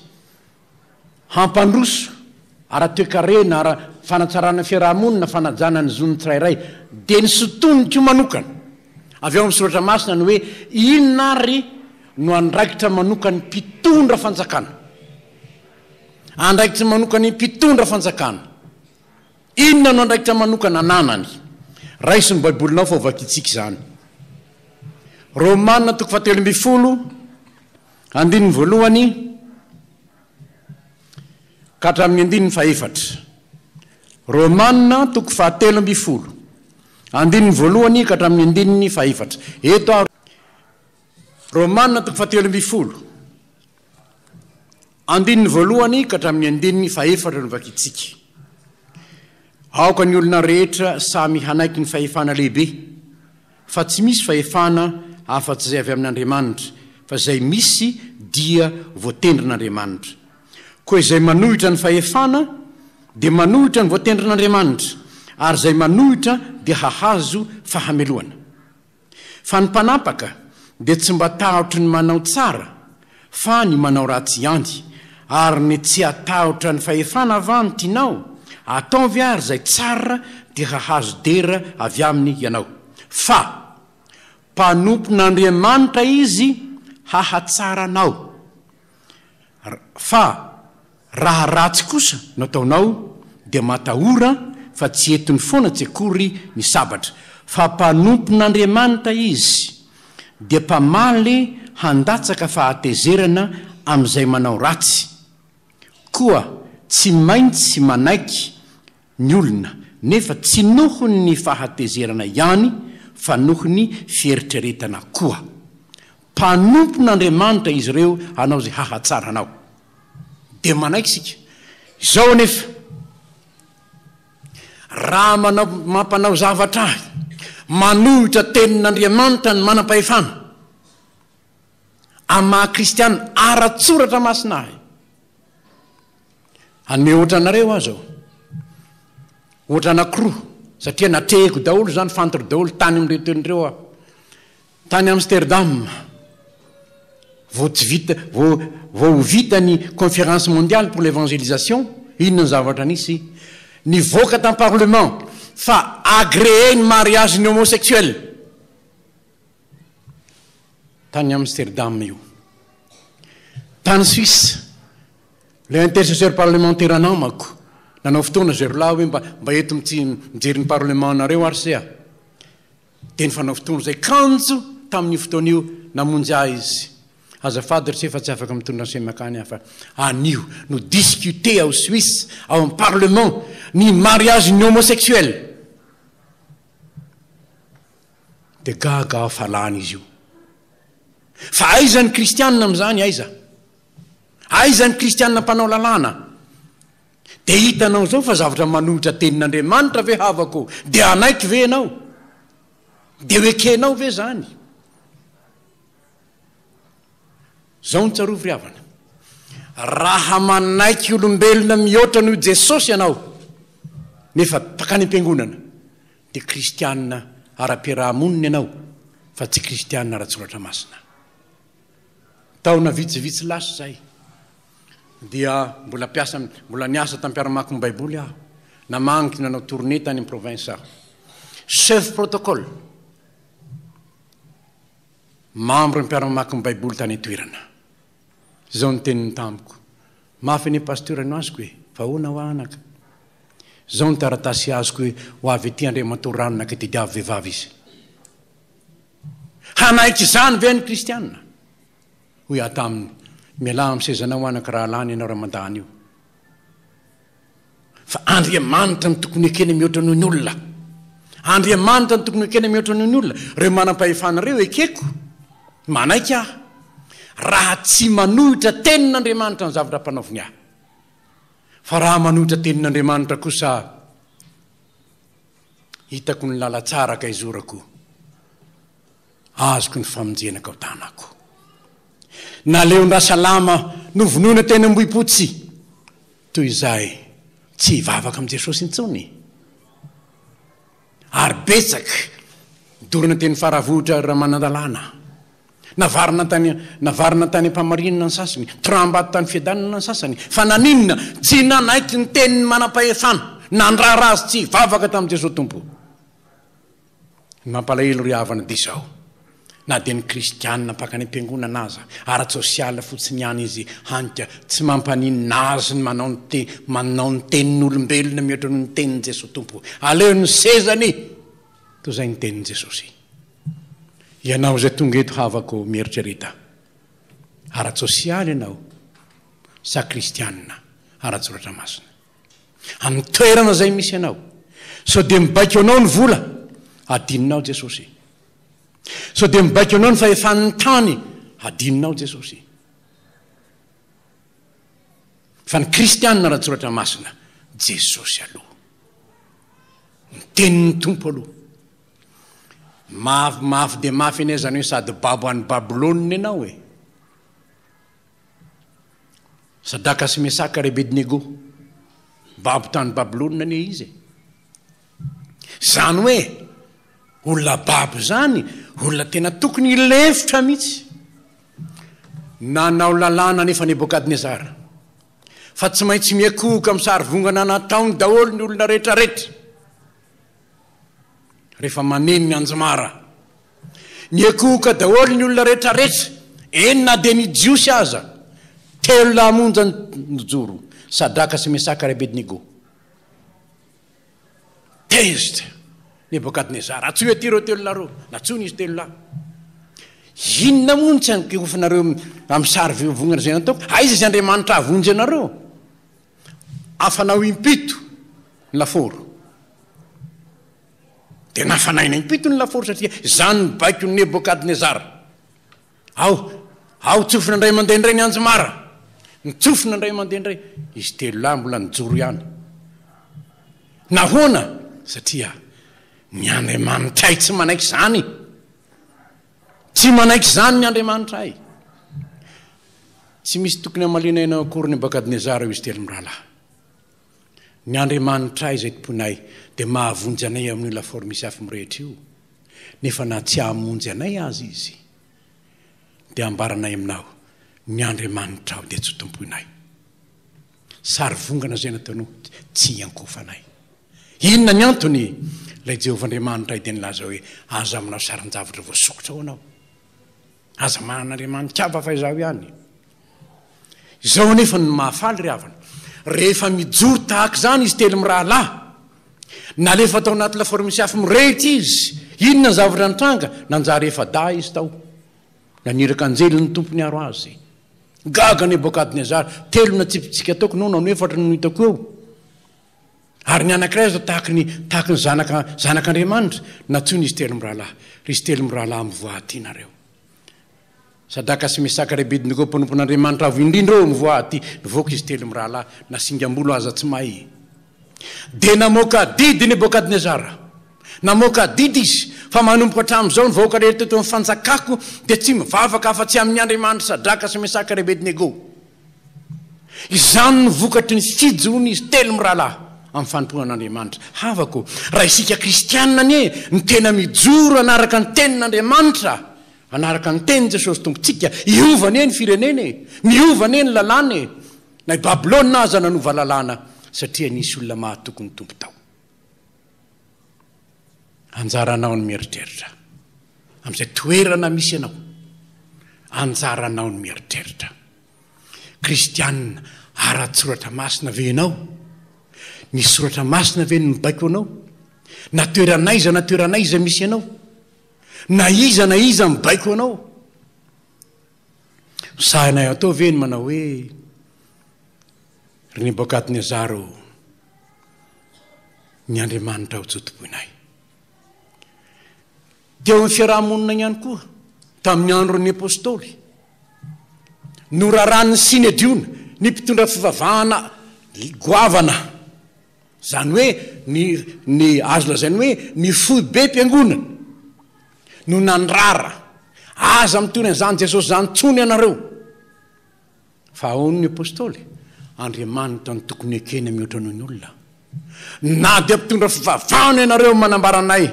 hampandroso ara-toekarena, ara-fanatsarana ny fiaraha-monina, fanajana ny zon'ny tsirairay, dia ny sintoniko manokana avy ao amin'ny Soratra Masina ny hoe inona ary no andraikitra manokan'ny mpitondra fanjakana? Andraikitra manokan'ny mpitondra fanjakana. Inona no andraikitra manokana ananany? Raiso ny Baibolinao fa hovakintsika izany. Romana toko fahatelo ambin'ny folo, andininy voalohany ka hatramin'ny andininy fahefatra. Romana toko fahatelo ambin'ny folo, andininy voalohany ka hatramin'ny andininy fahefatra. Eto aho. Romana toko fahatelo ambin'ny folo, andininy voalohany ka hatramin'ny andininy fahefatra no vakintsika. Aoka ny olona rehetra samy hanaiky ny fahefana lehibe, fa tsy misy fahefana afa-tsy izay avy amin'Andriamanitra, fa izay misy dia voatendrin'Andriamanitra. Koa izay manohitra ny fahefana dia manohitra ny voatendrin'Andriamanitra, ary izay manohitra dia hahazo fahamelohana. Fa ny mpanapaka dia tsy mba tahotry ny manao tsara fa ny manao ratsy ihany, ary ny tsy hatahotra ny fahefana va no tianao? Ataovy ary izay tsara dia hahazo dera avy aminy ianao. Fa mpanompon'Andriamanitra izy hahatsara anao. Fa raha ratsy kosa no ataonao dia matahora fa tsy entiny foana tsy akory ny sabatra, fa mpanompon'Andriamanitra izy, dia mpamaly handatsaka fahatezerana amin'izay manao ratsy. Koa tsy maintsy manaiky ny olona, nefa tsy noho ny fahatezerana ihany fa noho ny fieritreretana koa. Mpanompon'Andriamanitra izy ireo hanao izay hahatsara anao. Dia manaiky isika. Izao anefa, raha manao, mampanao zavatra ahy manohitra tenin'Andriamanitra ny manam-pahefana, amin'ny maha-kristiana ara-tsoratra masina ahy, Hanome ohatra anareo aho izao. Ohatra anankiroa, satria natrehiko daholo izany, fantro daholo tany amin'ireo toerana ireo aho. Tany Amsterdam, vao tsy vita, vao, vao ho vita ny Conférence mondiale pour l'évangélisation, inona ny zavatra nisy? Nivoaka tamin'ny parlement fa agréé ny mariage-n'ny homosexuel. Tany Amsterdam io. Tany Suisse, ilay intercesseur parlementaire namako, nanao fotoana zareo lahy hoe mba, mba eto mijery ny parlement-nareo ary se a. Dia nifanao fotoana izay kanjo tamin'io fotoana io namonjy ahy izy. Azafady ry se fa tsy afaka mitondra ny sema akany aho fa anio no discuter ao Suisse, ao amin'ny parlement, ny mariage-n'ny homosexuel. Dia gaga aho fa lany izy io. Fa aiza ny kristianina amin'izany, aiza? Aiza ny kristianina mpanao lalàna? Dia hitanao izao fa zavatra manohitra tenin'Andriamanitra ve havako? Dia hanaiky ve ianao? Dia ho ekenao ve izany? Izao no tsarovy ry havana, raha manaiky olombelona mihoatra noho i Jesosy ianao, nefa mpakany am-piangonana, dia kristiana ara-piaraha-monina ianao fa tsy kristiana ara-tsoratra masina. Taona vitsivitsy lasa izay, dia mbola mpiasa, mbola niasa tamin'ny mpiara-mamaky ny Baiboly aho. Namangy nanao tournée tany amin'ny province aho. Chef protocole, membre ny mpiara-mamaky ny Baiboly tany an-toerana. Izao ny teniny tamiko, Mafy anie Pasteur no azoko e! Fa ahoana hoa anaka? Izao ny taratasy azoko hoe ho avy aty Andriamatoa Ranona ka tediavo vehivavy izy. Hanaiky izany ve ny kristiana? Hoy aho taminy, Mialà amin'ny sezanao anaka raha lany ianao raha mandà an'io. Fa Andriamanitra no tokony ekena mihoatra noho ny olona. Andriamanitra no tokony ekena mihoatra noho ny olona. Ireo manam-pahefana ireo ekeko, manaiky aho, raha tsy manohitra tenin'Andriamanitra ny zavatra ampanaoviny ahy. Fa raha manohitra tenin'Andriamanitra kosa, hitako ny lalantsara ka izorako. Azoko ny famonjena ka ho tanako. Naleon-dRasalama novonoina teny Ambohipotsy toy izay tsy hivavaka amin'i Jesosy intsony. Ary betsaka dorana teny Faravohitra Ramanandalana. Navarina tany navarina tany Ampamarinana ny sasany, toraham-bato tany Fiadanana ny sasany. Fa naninona? Tsy nanaiky ny tenin'ny manam-pahefana nandrara azy tsy hivavaka tamin'i Jesosy Tompo. Ny mampalahelo ry havana dia izao, na dia ny kristianina mpankany am-piangonana aza, ara-tsosialy fotsiny ihany izy, hany ka tsy mampaninona azy ny manao ny te, manao ny tenin'olombelona mihoatra noho ny tenin'i Jesoa Tompo. Aleo ny sezany toy izay ny tenin'i Jesosy. Ianao izay tonga eto havako mieritrereta, ara-tsosialy ianao sa kristianina ara-tsoratra masina? Amin'ny toerana izay misy anao. Sao dia mibaiko anao ny vola, adinonao Jesosy. Sao dia mibaiko anao ny fahefan'ny tany, adinonao Jesosy. Fa ny kristianina ara-tsoratra masina, Jesosy aloha. Ny tenin'ny Tompo aloha. Mafy mafy dia mafy anie izany hoe sady babo any Babylona ianao e. Sadraka sy Mesaka ary Abednego. Babo tany Babylona anie izy e. Izany hoe, olona babo izany, olona tena tokony hilefitra mihitsy. Nanao lalàna anefa Nebokadnezara, fa tsy maintsy miakohoka amin'ny sarivongana nataony daholo ny olona rehetrarehetra. Rehefa maneno ny anjomara. Niankohoka daholo ny olona rehetra rehetra, eny na dia ny Jiosy aza. Telo lahy monja no nijoro, Sadraka sy Mesaka ary Abednego. Tezitra Nebokadnezara, Antsoy aty ireo telo lahy ireo. Nantsoina izy telo lahy. Inona moa no tsy ankohofinareo amin'ny sary vongana izay nataoko? Aiza izay Andriamanitra hahavonjy anareo? Afanao impito ny lafaoro. Dia nafanaina impito ny lafaoro satria izany ny baikon'i Nebokadnezara. Ao, ao tsofina indray mandeha indray ny anjomara. Nitsofina indray mandeha indray. Izy telolahy mbola nijoro ihany. Nahoana? Satria ny Andriamanitray tsy manaiky izany. Tsy manaiky izany ny Andriamanitray. Tsy misy tokony hamaliana ianao akory Nebokadnezara hoy izy telomirahalahy. Ny Andriamanitray izay tompoinay dia mahavonjy anay amin'io lafaoro misy afo mirehitra io. Nefa na tsy hamonjy anay aza Izy, dia ambaranay aminao, ny Andriamanitrao dia tsy ho tompoinay. Sary vongana izay nataonao, tsy hiankohofanay. Inona ny antony? Ilay Jehovah Andriamanitray dia nilaza hoe, Aza manao sarin-javatra voasokitra ho anao. Aza manana andriamani-kafa fa izaho ihany. Izao anefa no mahafaly ry havana, rehefa mijoro tahaka izany izy telomirahalahy, nalefa tao anaty lafaoro misy afo mirehitra izy, inona ny zavatra nitranga? Nanjary efa-dahy izy tao. Naniraka anjely ny Tompo niaro azy. Gaga Nebokadnezara, telo natsipitsika taoko, noana no efatra no hitako eo. Ary ny anankiray aza tahaky ny tahaky ny zanaka zanak'Andriamanitra, nantsoina izy telomirahalahy. Ry izy telomirahalahy mivoaha aty nareo. Sadraka sy Mesaka ary Abednego mpanompon'Andriamanitra Avo Indrindra ô, mivoaha aty. Nivoaka izy telomirahalahy, na singam-bolo aza tsy may. Dia namoaka didy Nebokadnezara. Namoaka didy izy, fa manomboka hatramin'izao ny vahoaka rehetra teto amin'ny fanjakako dia tsy mivavaka afa-tsy amin'ny Andriamanitr'i Sadraka sy Mesaka ary Abednego. Izany no vokatry ny fijoroan'izy telomirahalahy amin'ny fanompoana an'Andriamanitra. Havako, raha isika kristiana anie no tena mijoro hanaraka ny tenin'Andriamanitra, hanaraka ny tenin'i Jesosy Tompontsika, hiova anie ny firenena e! Miova anie ny lalàna e! Na i Babylona aza nanova lalàna satria nisy olona mahatoky ny Tompo tao. Anjaranao ny mieritreritra. Amin'izay toerana misy anao, anjaranao ny mieritreritra. Kristianina ara-tsoratra masina ve ianao? Ny soratra masina ve no mibaiko anao? Na toerana aiza na toerana aiza misy anao? Na iza na iza mibaiko anao? Sahinay atao ve ny manao hoe, Ry Nebokadnezara ô, ny Andriamanitrao tsy ho tompoinay. Teo amin'ny fiaraha-monina ihany koa, tamin'ny andron'ny Apostoly, noraràn'ny Synedriona, ny mpitondra fivavahana goavana, izany hoe ny, ny azo lazaina hoe ny foibem-piangonana, no nandrara, Aza mitory an'izany Jesosy izany intsony ianareo. Fa ahoana ny Apostoly? Andriamanitra no tokony ekena mihoatra noho ny olona. Na dia mpitondra fivavahana ianareo manambara anay,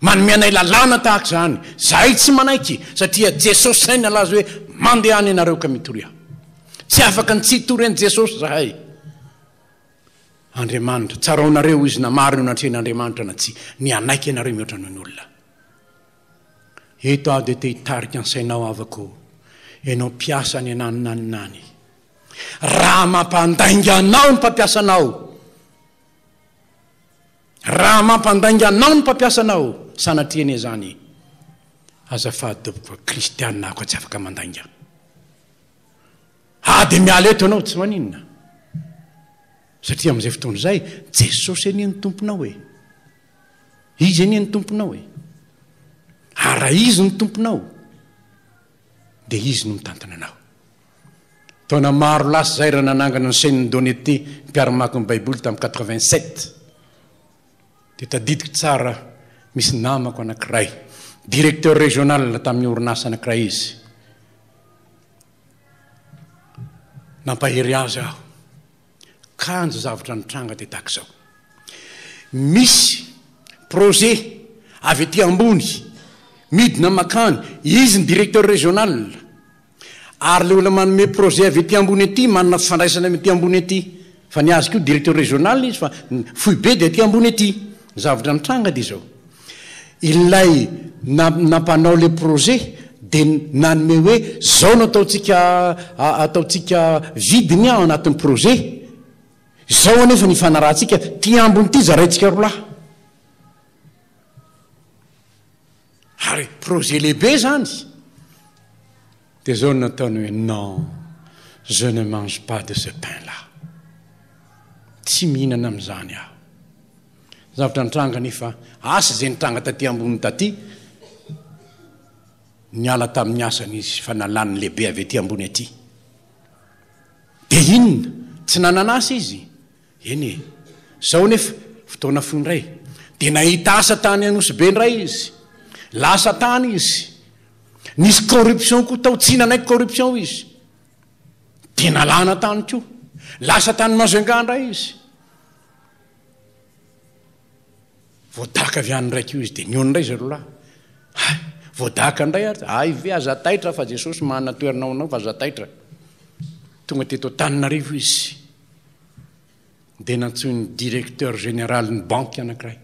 manome anay lalàna tahaka izany, izahay tsy manaiky, satria Jesosy izay nalaza hoe mandehana ianareo ka mitoria. Tsy afaka ny tsy hitory an'i Jesosy izahay. Andriamanitra, tsaraonareo izy na marina eo anatrehan'Andriamanitra na tsia, ny hanaiky ianareo mihoatra noho ny olona. Eto aho dia te hitarika ny sainao havako, ianao mpiasa any ananona any na any. Raha mampandainga anao ny mpampiasa anao, raha mampandainga anao ny mpampiasa anao, sanatria anie izany, azafady tompoko fa kristiana aho ka tsy afaka mandainga. Ah dia miala eto ianao, tsy maninona. Satria amin'izay fotoana izay, Jesosy anie ny tomponao e. Izy anie ny tomponao e. Ary raha Izy no tomponao, dia Izy no mitantana anao. Taona maro lasa izay raha nanangana ny chaîne d'honnêteté mpiara-mamaky ny Baiboly tamin'ny 87, dia tadidiko tsara misy namako anankiray, directeur régional tamin'ny orinasa anankiray izy. Nampahery azy aho. Kanjo zavatra nitranga dia tahaka izao. Misy projet avy aty ambony midina makany, izy ny directeur régional, ary ilay olona manome projet avy aty ambony aty manana fifandraisana amin'ny aty ambony aty, fa ny azy koa directeur régional izy fa ny foibe dia aty ambony aty. Ny zavatra nitranga dia izao, ilay nampanao ilay projet dia nanome hoe zao no ataontsika ataontsika vidiny ao anatin'ny projet, izao anefa ny ifanarahantsika, ty ambiny ity zaraintsika rolahy. Ary projet lehibe izany. Dia izao no nataony hoe non, je ne mange pas de ce pain là. Tsy mihinana amin'izany aho. Zavatra nitranga anefa, asa izay nitranga taty ambony taty. Niala tamin'ny asany izy fa nalàn'ny lehibe avy aty ambony aty. Dia inona? Tsy nanana asa izy? Eny e. Izao anefa, fotoana fohy indray, dia nahita asa tany Anosibe indray izy. Lasa tany izy. Nisy corruption koa tao, tsy nanaiky corruption izy. Dia nalàna tany koa. Lasa tany Majunga indray izy. Voadaka avy any indray koa izy, dia nihaona indray zareo lahy. Hay, voadaka indray ary, hay ve aza taitra fa Jesosy manana toerana ho anao fa aza taitra. Tonga teto Antananarivo izy, dia nantsoin'ny directeur général ny banky anankiray.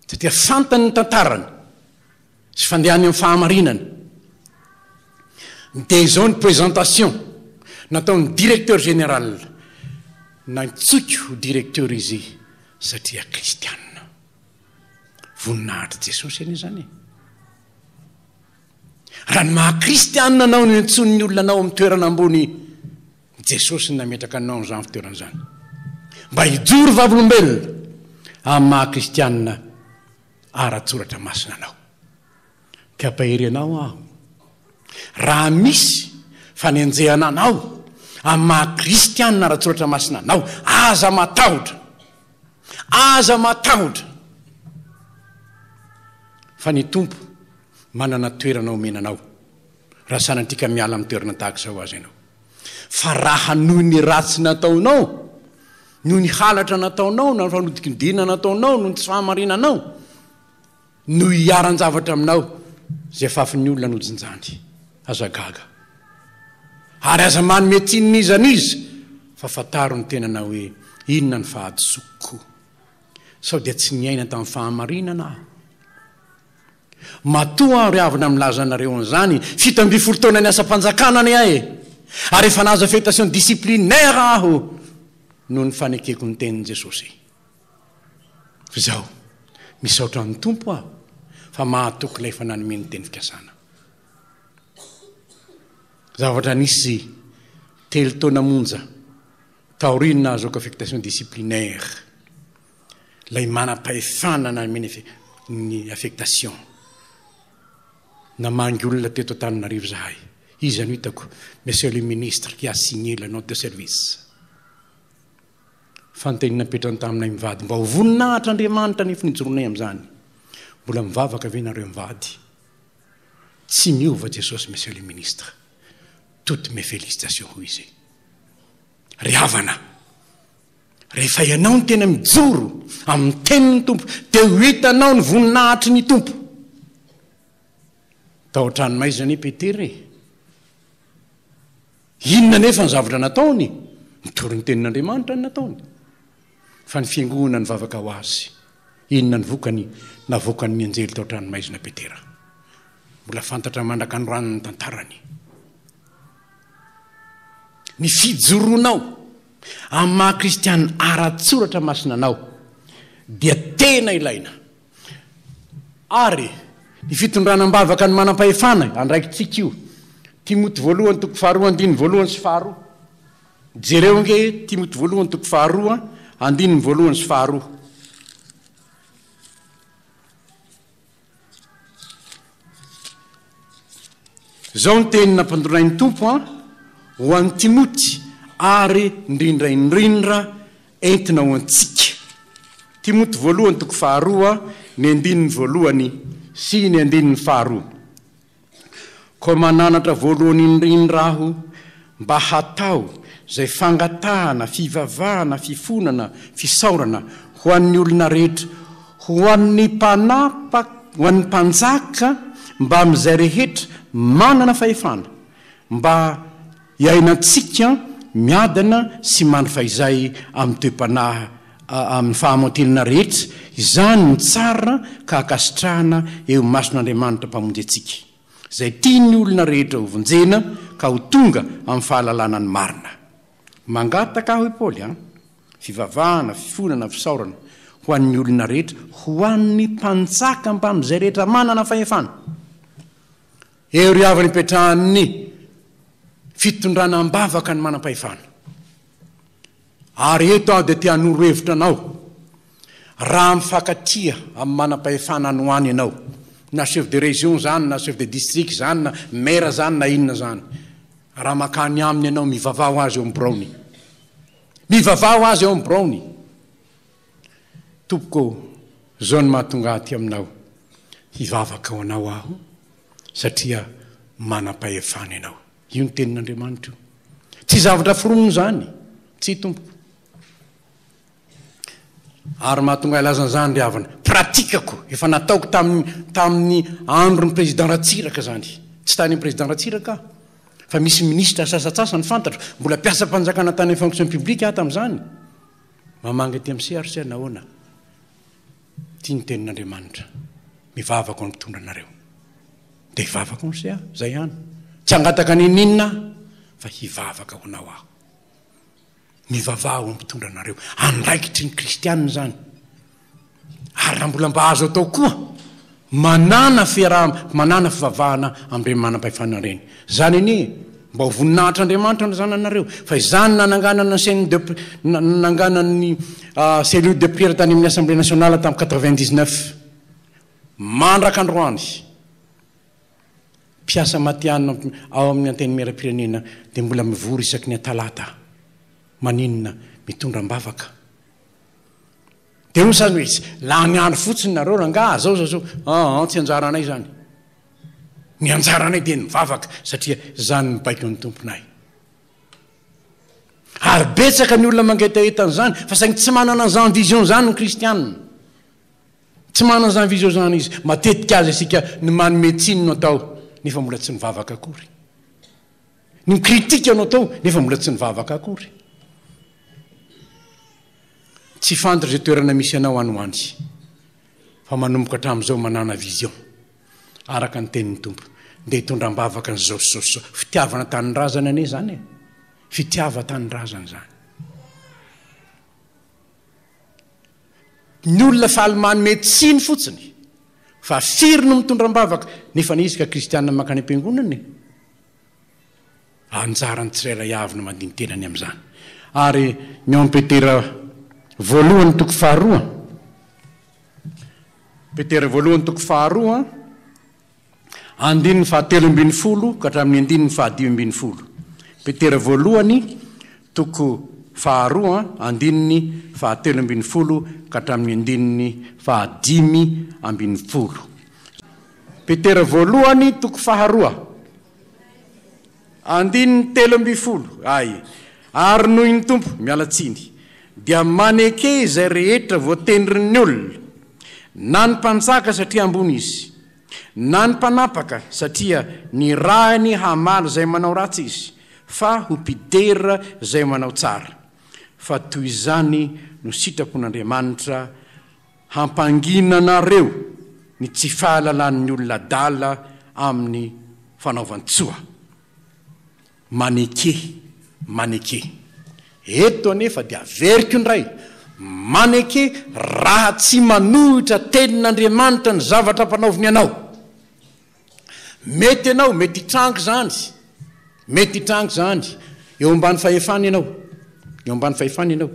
Satria fantany ny tantarany sy fandehany amin'ny fahamarinana. Dia izao ny présentation nataon'ny directeur général, nantsoiko ho directeur izy satria kristianina. Voninahitr'i Jesosy anie izany e! Raha ny maha kristianina anao no iantsoan'ny olona anao amin'ny toerana ambony, Jesosy no nametraka anao amin'izany fitoerana izany. Mba hijoro vavolombelona amin'ny maha kristianina ara-tsoratra masina anao. Te hampahery anao aho. Raha misy fanenjehana anao amin'ny maha kristianina ara-tsoratra masina anao, aza matahotra. Aza matahotra. Fa ny Tompo manana toerana omena anao, raha sanatria ka miala amin'ny toerana tahaka izao aza ianao. Fa raha noho ny ratsy nataonao, noho ny halatra nataonao, na ny fanodinkodinana nataonao, noho ny tsy fahamarinanao, no hiharan-javatra aminao izay fafin'ny olona nojinjany. Aza gaga. Ary aza manome tsiny n'iza n'iza, fa fantaro ny tenanao hoe inona ny fahadisoako. Sao dia tsy niaina tamin'ny fahamarinana aho? Matoa aho ry havana milaza anareo an'izany, 17 taona niasam-panjakana anie aho e! Ary efa nahazo affectation disciplinaire aho noho ny fanekeko ny tenin'i Jesosy. Izao, misaotra ny Tompo aho fa mahatoky ilay efa nanome ny teny fikasana. Zavatra nisy telo taona monja taorian'ny nahazoako affectation disciplinaire, ilay manam-pahefana nanome ny ny affectation. Namangy olona teto Antananarivo izahay. Iza no hitako? Monsieur le ministre qui a signé la note de service. Fanontaniana napetrany taminay mivady mba ho voninahitr'Andriamanitra nefa nijoronay amin'izany. Mbola mivavaka ve nareo mivady? Tsy miova Jesosy Monsieur le Ministre. Toutes mes félicitations hoy izy. Ry havana, rehefa ianao no tena mijoro amin'ny tenin'ny Tompo dia ho hitanao ny voninahitry ny Tompo. Tao an-tranomaizina anie Petera e. Inona anefa ny zavatra nataony? Nitory ny tenin'Andriamanitra no nataony. Fa ny fiangonana nivavaka ho azy. Inona ny vokany? Navoakan'ny anjely tao an-tranomaizina Petera. Mbola fantatra mandrak'androany ny tantarany. Ny fijoroanao amin'ny maha kristiana ara-tsoratra masina anao dia tena ilaina. Ary ny fitondrana am-bavaka ny manam-pahefana, andraikitsika io. Timoty voalohany toko faharoa andininy voalohany sy faharoa. Jereo ange Timoty voalohany toko faharoa andininy voalohany sy faharoa. Izao ny teny nampandronain'ny Tompo an, ho an'i Timoty ary indrindra indrindra entina ho antsika. Timoty voalohany toko faharoa ny andininy voalohany sy ny andininy faharoa. Koa mananatra voalohany indrindra aho mba hatao izay fangatahana, fivavahana, fifonana, fisaorana ho an'ny olona rehetra, ho an'ny mpanapaka, ho an'ny mpanjaka mbamin'izay rehetra manana fahefana, mba hiainantsika miadana sy mandry fahizay amin'ny toe-panahy amin'ny fahamantinana rehetra, izany no tsara ka ankasitrahana eo imason'Andriamanitra Mpamonjy antsika, izay tian'ny olona rehetra hovonjena ka ho tonga amin'ny fahalalana ny marina. Mangataka aho, hoy Paoly, an, fivavahana, fifonana, fisaorana, ho an'ny olona rehetra, ho an'ny mpanjaka mbamin'izay rehetra manana fahefana. Eo ry havana ipetrahan'ny fitondrana am-bavaka ny manam-pahefana. Ary eto aho dia te hanoro hevitra anao, raha mifankatia amin'ny manam-pahefana any ho any ianao, Na chef de région izany, na chef de district izany, na maire izany, na inona izany. Raha mankany aminy ianao, mivavaha ho azy eo amin'ny biraony. Mivavaha ho azy eo amin'ny biraony. Tompoko ô, izao no mahatonga ahy aty aminao, hivavaka ho anao aho, satria manam-pahefana ianao. Io ny tenin'Andriamanitra io. Tsy zavatra foronina izany. Tsia tompoko. Ary mahatonga ahy hilaza an'izany ry havana, pratikako, efa nataoko tamin'ny tamin'ny andron'ny président Ratsiraka izany. Tsy tany amin'ny président Ratsiraka aho, fa misy minisitra sasantsasany fantatro, mbola mpiasam-panjakana tany amin'ny fonction publique aho tamin'izany. Mamangy aty amin'ny CRC nahoana? Ity ny tenin'Andriamanitra, mivavaka ho an'ny mpitondra anareo. Dia hivavaka ho an'ise aho, izay ihany. Tsy hangataka n'inon'inona aho, fa hivavaka ho anao aho. Mivavaha ho mpitondra anareo. Andraikitry ny kristianina izany. Ary raha mbola mba azo atao koa, manàna fiaraha, manàna fivavahana amin'ireny manam-pahefana ireny. Izany anie, mba ho voninahitr'Andriamanitra no zananareo. Fa izany nananganana ny chaîne de, nananganana ny cellule de prière tany amin'ny Assemblée nationale tamin'ny 99. Mandraka androany. Mpiasa matihanina ao amin'ny Antenimierampirenena dia mbola mivory isaky ny talata. Maninona? Mitondra am-bavaka. Dia hoy sasany hoe, lany andro fotsiny nareo rangaha, zao zao zao. Aa, tsy anjaranay izany. Ny anjaranay dia ny mivavaka satria izany no baikon'ny Tomponay. Ary betsaka ny olona mangetaheta an'izany fa saingy tsy manana an'izany vision izany ny kristianina. Tsy manana izany vision izany izy. Matetika aza isika ny manome tsiny no atao nefa mbola tsy nivavaka akory. Ny mi-critique no atao nefa mbola tsy nivavaka akory. Tsy fantatra izay toerana misy anao any ho any. Fa manomboka hatramin'izao manàna vision. Araka ny tenin'ny Tompo. Ndeha hitondra am-bavaka an'izao sy izao sy izao. Fitiavana tanindrazana anie izany e. Fitiavan-tanindrazana izany. Ny olona faly manome tsiny fotsiny fa firy no mitondra am-bavaka nefa anie izy ka kristianina mankany am-piangonana e! Anjaran'ny tsirairay avy no mandini-tena ny amin'izany. Ary ny ao amin'ny Petera voalohany toko faharoa, Petera voalohany toko faharoa, Andininy fahatelo ambin'ny folo ka hatramin'ny andininy fahadimy ambin'ny folo. Petera voalohany, toko faharoa, andininy fahatelo ambin'ny folo ka hatramin'ny andininy fahadimy ambin'ny folo. Petera voalohany, toko faharoa, andininy 13, Ay, ary noho ny Tompo, miala tsiny, dia maneke izay rehetra voatendrin'ny olona, na ny mpanjaka satria ambony izy, na ny mpanapaka satria nirahiny hamaly izay manao ratsy izy, fa ho mpidera izay manao tsara. Fa toy izany no sitrapon'Andriamanitra hampangina anareo ny tsy fahalalan'ny olona adala amin'ny fanaovan-tsoa. Maneke, maneke. Eto anefa dia averiko indray, maneke raha tsy manohitra tenin'Andriamanitra ny zavatra ampanaoviny anao. Mety ianao, mety hitranga izany, mety hitranga izany, eo ambany fahefana ianao, eo ambany fahefana ianao.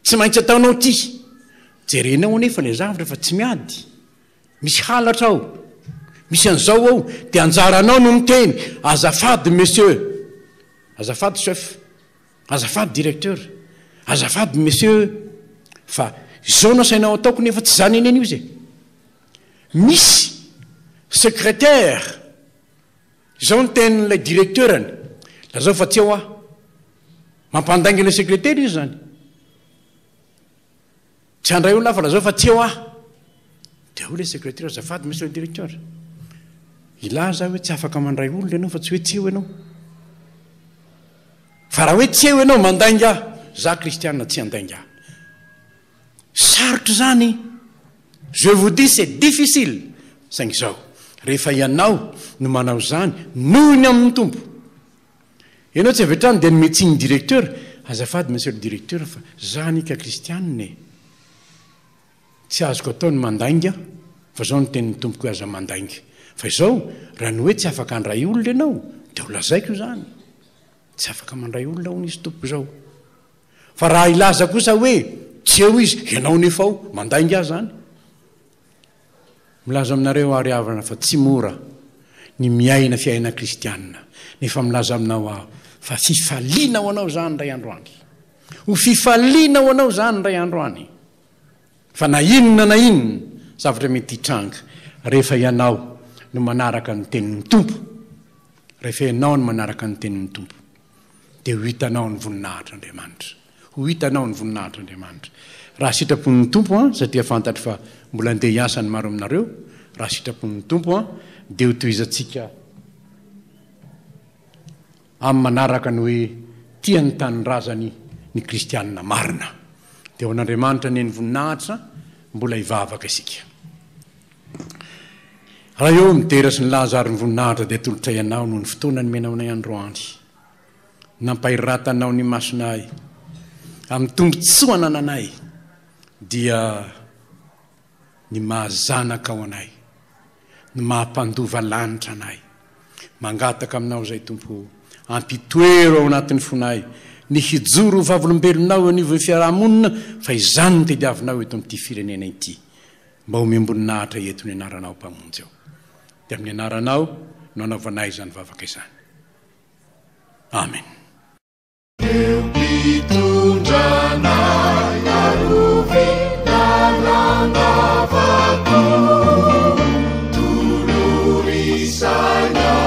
Tsy maintsy ataonao ity. Jerenao anefa ilay zavatra fa tsy miady. Misy halatra ao, misy an'izao ao, dia anjaranao no miteny, azafady monsieur, azafady chef, azafady directeur, azafady monsieur, fa izao no asainao ataoko nefa tsy izany anie ny izy e. Misy secrétaire, izao ny tenin'ilay directeur-ny, lazao fa tsy eo aho. Mampandainga ilay secrétaire izy izany. Tsy handray olona aho fa lazao fa tsy eo aho. Dia hoy ilay secrétaire, azafady monsieur le directeur, hilaza aho hoe tsy afaka mandray olona ianao fa tsy hoe tsy eo ianao. Fa raha hoe tsy eo ianao mandainga aho, za kristiana tsy handainga aho. Sarotra izany, je vous dis c'est difficile, saingy izao, rehefa ianao no manao izany noho ny amin'ny Tompo, Ianao tsy avy hatrany dia hanome tsiny ny directeur, azafady monsieur le directeur fa za anie ka kristianina e! Tsy azoko atao ny mandainga fa zao no tenin'ny tompoko hoe aza mandainga. Fa izao raha ny hoe tsy afaka handray olona ianao dia ho lazaiko izany. Tsy afaka mandray olona hono izy tompoko izao. Fa raha hilaza kosa hoe tsy eo izy, ianao nefa ao, mandainga aho zany. Milaza aminareo aho ry havana fa tsy mora ny miaina fiainana kristianina, nefa milaza aminao aho fa fifaliana ho anao izany indray andro any. Ho fifaliana ho anao izany indray andro any. Fa na inona na inona zavatra mety hitranga rehefa ianao no manaraka ny tenin'ny Tompo, rehefa ianao no manaraka ny tenin'ny Tompo, dia ho hitanao ny voninahitr'Andriamanitra. Ho hitanao ny voninahitr'Andriamanitra. Raha sitrapon'ny Tompo an, satria fantatro fa mbola andeha hiasa ny maro aminareo, raha sitrapon'ny Tompo an, dia ho tohizantsika amin'ny manaraka ny hoe tia ny tanindrazany ny kristianina marina. Dia ho an'Andriamanitra anie ny voninahitra, mbola hivavaka isika. Ray ô, midera sy ny laza ary ny voninahitra dia atolotray Anao noho ny fotoana nomenao anay androany. Nampahiratanao ny masonay amin'ny tombontsoa anananay dia ny maha zanakao anay, ny maha mpandova lanitra anay. Mangataka aminao izay Tompo o, ampitoero ao anatin'ny fonay ny hijoro ho vavolombelonao eo anivon'ny fiaraha-monina fa izany no tediavinao eto amin'ity firenena ity. Mba omem-boninahitra eto ny anaranao Mpamonjy o. Dia amin'ny anaranao no anaovanay izany vavaka izany. Amen. Eo mpitondrana arovy lalandava koa, tolory saina.